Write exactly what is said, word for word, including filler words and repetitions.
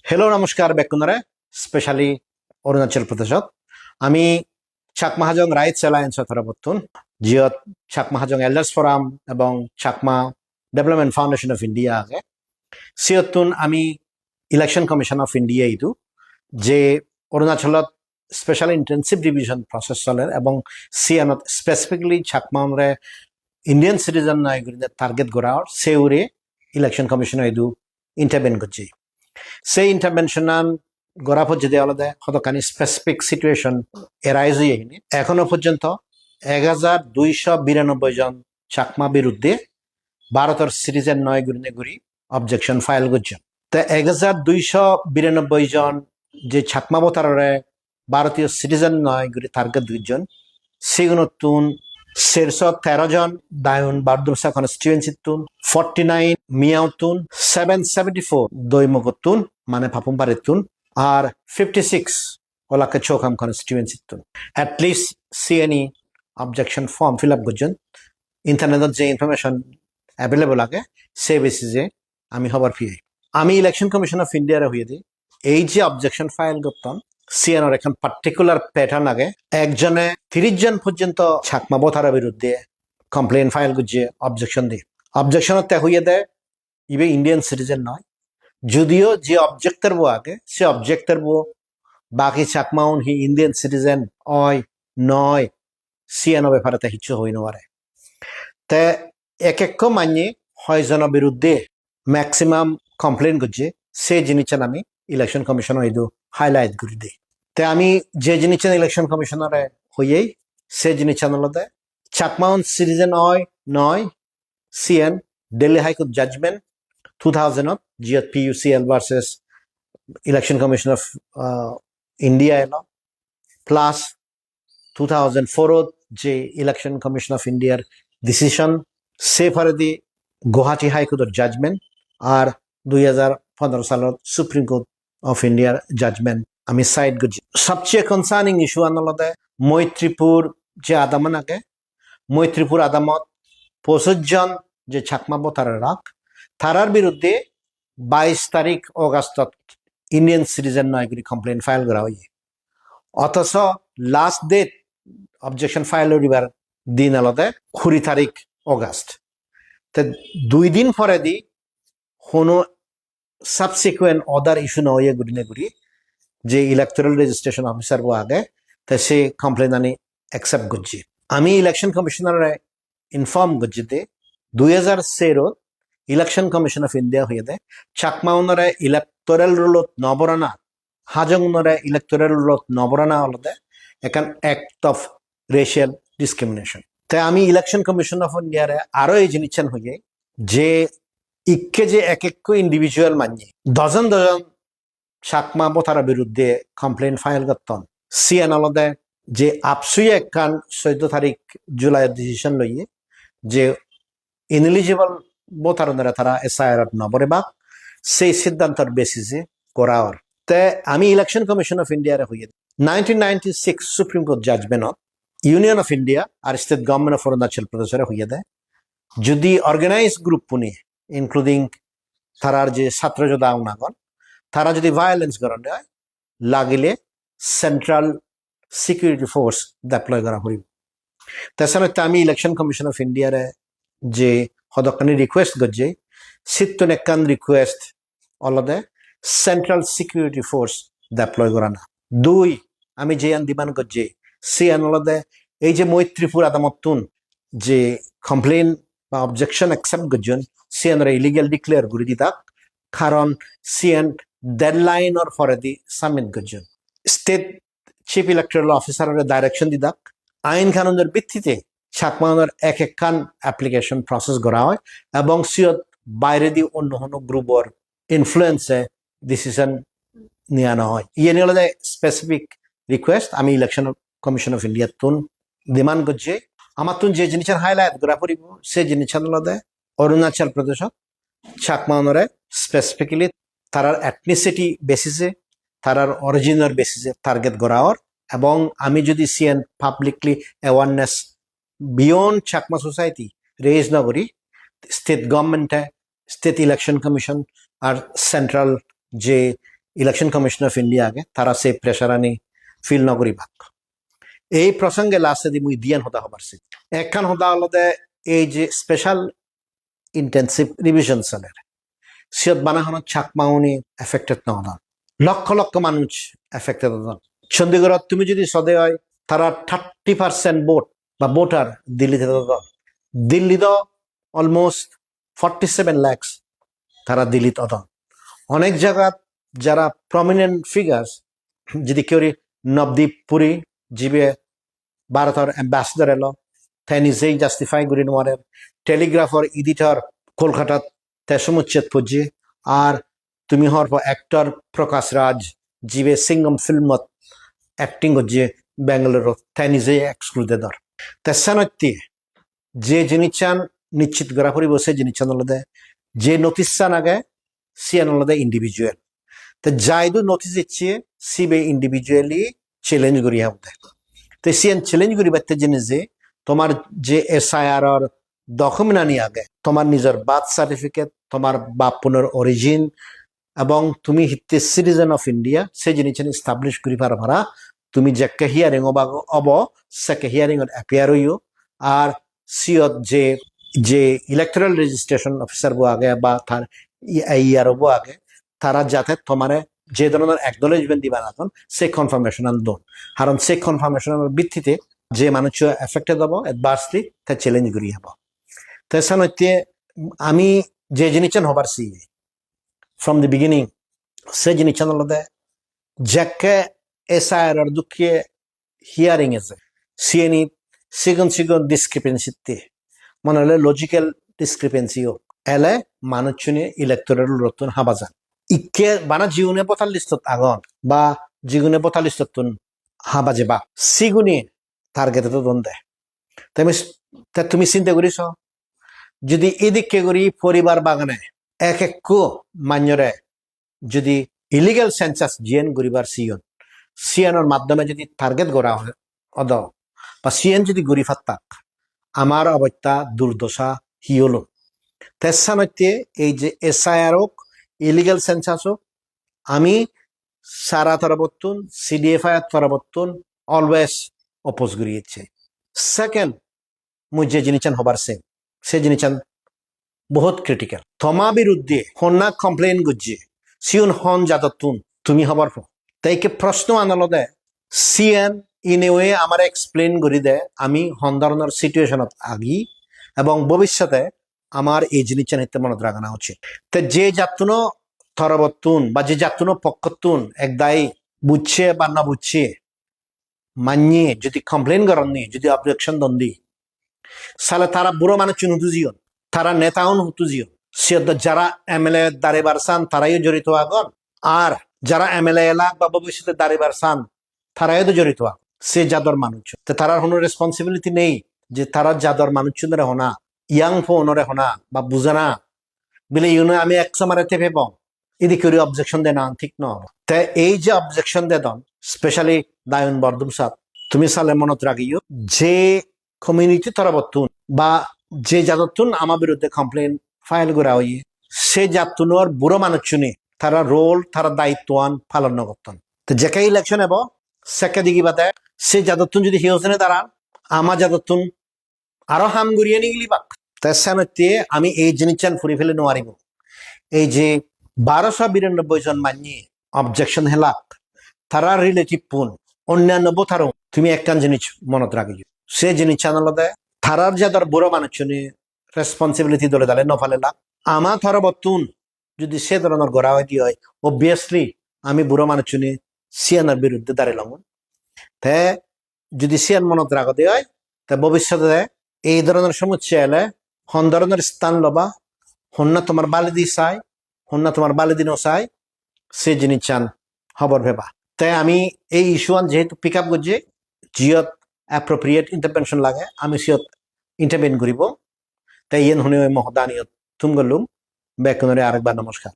Hello, namaskar bekkunore, specially Arunachal Pradeshot. Ami Chakma Hajong Rights Alliance-or toropottun, jiyot Chakma Hajong Elders Forum ebong Chakma Development Foundation of India age. Siyottun ami Election Commission of India idu je Arunachalot Special Intensive Revision process soler ebong siyanot specifically Chakma-unore Indian citizen noi gurinei target gora or, se hure Election Commission idu intervene gojje. Se intervention-an gora pojjede olode hodokkani specific situation arise oye hini. Ekhono porjonto ek hajar duisho biranoboi jon Chakma biruddhe Bharotor citizen noi gurinei guri objection file gojjon. Te ek hajar duisho biranoboi jon je Chakma voter-ore Bharatiyo citizen noi guri target gojjon, sigunottun serso tero jon Diyun Bardolsa constituency-ttun, forty nine Miao-ttun, seven seventy four Doimukh-ottun, mane Papum Pare-ttun, ar fifty six Olakkechu Awkam constituency-ttun. At least siyeni objection form fill up gojjon. Internet-ot je information available age, se basis-e ami hobor piyei. Ami Election Commission of India-re hoyedi, ei je objection file gotton, siyanor ekkan particular pattern age. Ekjone tiris jon porjonto Chakma voter-or biruddhe complaint file gojje, objection di. Objection-ot te hoyede ibe Indian citizen noi. Judiyo je objector bo age, se objector bo baki Chakma-un hi Indian citizen oi, noi, siyano bepare te hissu hoi no pare. Te ek ekko manye hoi jono biruddhe maximum complaint gojje, se jinissan ami Election Commission-o idu highlight guri dei. Te ami je jinissan Election Commission-ore hoyei, se jinissan olode Chakma-un citizen oi, noi, siyen Delhi High Court judgment two thousand-ot, jiyot P U C L versus Election Commission of, uh, India elo, plus two thousand four-ot je Election Commission of India-r decision, se poredi Guwahati High Court-or judgment, ar dui hajar pondro salot Supreme Court of India-r judgment ami cite gojji. Sobcheye concerning issue-an olode Moitripur je adaman age, Moitripur adamot pochis jon je Chakma voter-or rak, tarar biruddhe bais tarik August-ot Indian citizen noi guri complaint file gora oye. Othocho last date objection file guribar din olode kuri tarik August. Te dui din poredi hono subsequent order issue no oye gurine guri je electoral registration officer bo age, te se complaint ani accept gojje. Ami Election Commissioner-ore inform gojje de dui hajar sero Election Commission of India hoyede Chakma-unore electoral roll-ot no borana, Hajong-unore electoral roll-ot no borana olode ekkan act of racial discrimination. Te ami Election Commission of India-re aro ei jinissan hoye je ikke je ek ekko individual manye dozen dozen Chakma voter-or biruddhe complaint file gotton, siyan olode je AAPSU-ye ekkan soddo tarik July decision loye je ineligible voter-unore tara S I R-ot no borebak, sei siddantor basis-e gora or. Te ami Election Commission of India-re hoye nineteen ninety-six Supreme Court judgment-ot Union of India ar State Government of Arunachal Pradesh-ore hoyede, judi organized group-uni, including tarar je chhatro joda-un agon, tara judi violence goronde oi, lagile Central Security Force deploy gora poribo. Te senotte ami Election Commission of India-re je hodokkani request gojje, sittun ekkan request olode Central Security Force deploy gorana. Dui, ami jeyan demand gojje, siyan olode ei je Moitripur adamottun je complaint ba objection accept gojjon, siyanore illegal declare guri didak, karon siyan deadline-or poredi submit gojjon. State Chief Electoral Officer-ore direction didak, ain kanunor bittite Chakma-unor ek ekkan application process gora oi, ebong siyot bairedi onno hono group-or influence-e decision niya no oi. Iyeni olode specific request ami Election Commission of India-ttun demand gojje. Amattun je jinissan highlight gora poribo, se jinissan olode Arunachal Pradesh-ot Chakma-unore specifically tarar ethnicity basis-e, tarar origin-or basis-e target gora or, ebong ami judi siyen publicly awareness beyond Chakma society raise no guri, state government-e, State Election Commission ar central je Election Commission of India age, tara se pressure ani feel no guribak. Ei prosonge last-edi mui diyan hoda hobar sei. Ekkan hoda olode ei je special intensive revision soler, siyot bana hono Chakmauni affected no odon. Lokkho lokkho manuj affected odon. Chandigarh-ot tumi jodi sode oi, tara thirty percent vote ba voter Delhi-t odon. Delhi do almost forty-seven lakhs tara Delhi-t odon. Onek jagat jara prominent figures, jodi kuri Navdeep Puri, jibe Bharotor ambassador elo, te nijei justify guri nw parer. Telegraph-or editor Kolkatat, te somossat pojje. Ar tumi hobor po actor Prakash Raj, jibe Singham film-ot acting gojje Bangalore-ot, te nijei excluded or. Te senotte je jinissan nischit gora poribo, se jinissan olode je notice-an age, siyan olode individual. Te jaidu notice icche, sibe individually challenge guri habde. Te siyan challenge guribatte jinis je tomar je S I R-or document ani age, tomar nijor birth certificate, tomar bappunor origin, ebong tumi hitte citizen of India, se jinissan establish guri para para, tumi jekke hearing oba-, obo, sekke hearing-ot appear oiyo, ar siyot je, je electoral registration officer bo age ba tar E R O bo age, tara jate tomare je dhoronor acknowledgement dibar agon, se confirmation an don. Karon se confirmation anor bittite je manuccho affected obo adversely, te challenge guri obo. Te senotte ami je jinissan hobar sei from the beginning, se jinissan olode jekke S I R-or dokke hearing age, siyeni sigon sigon discrepancy te, mane hole logical discrepancy o ele manuchchune electoral roll-ottun haba jan. Ikke bana jigune voter list-ot agon ba jigune voter list-ottun haba jeba, sigune target-ot odon de. Te mi-, te tumi sinte guri so, jodi edikke guri poribar bagane ek ekko manjore jodi illegal census jiyen guribar siyon, siyanor maddhome jodi target gora odo, ba siyen jodi guri pattak, amar obosta durdosa hi olo? Te senotte ei je S I R ok, illegal census ok, ami sara torobottun, C D F I torobottun always oppose guri ecche. Second, mui je jinissan hobar sei, se jinissan bohut critical. Toma biruddhe honna complain gojje, siun hon jadottun tumi hobor po? Te ikke proshno an olode, siyen in a way amare explain guri de, ami hon dhoronor situation ot agi, ebong bobissote amar ei jinissan hitte monot ragana uchit. Te je jattuno torobottun ba je jattuno pokkottun ekdagi bujche ba no bujche, manye jodi complain goron ni, jodi objection don di, sale tara buro manuchun hudu jiyon, tara neta un hudu jiyon. Siyot do jara M L A daribar san, tarayo jorito agon. Ar jara M L A elak ba bobissote daribar san, tarayo do jorito agon. Se jador manuchun. Te tarar hono responsibility nei je tara jador manuchunore hona, young po-unore hona ba bujana, bile iyune ami ek somare te pebong. Idikke guri objection dena thik no obo. Te ei je objection dedon, specially Dayun Bordumsat, tumi sale monot ragiyo, je community torobottun ba je jadottun ama biruddhe complain file gora oye, se jattunor buro manuchchune tara role, tara daittoan palon no gotton. Te jekke election ebo, sekke digi bade se jadottun jodi hiyo jone daran, ama jadottun aro ham guriye nigilibak. Te senotte ami ei jinissan puri fele no paribo. Ei je baroso biranobboi jon manye objection helak, tara relative pun, onnanno voter un, tumi ekkan jinis monot ragiyo. Se jinissan olode tarar jador buro manuchchune responsibility dole dale no palelak. Ama torobottun jodi se dhoronor gora oide oi, obviously ami buro manuchchune siyanor biruddhe darilongun. Te jodi siyan monot ragode oi, te bobissote ei dhoronor somossya ele hon dhoronor stand loba, honna tomar baledi sai, honna tomar baledi no sai, se jinissan hobor peba. Te ami ei issue an jehetu pick up gojje, jiyot appropriate intervention lage, ami siyot intervene guribo. Te iyen hune oi mo hodani iyot thum gollung. Bekkunore arekbar nomoskar.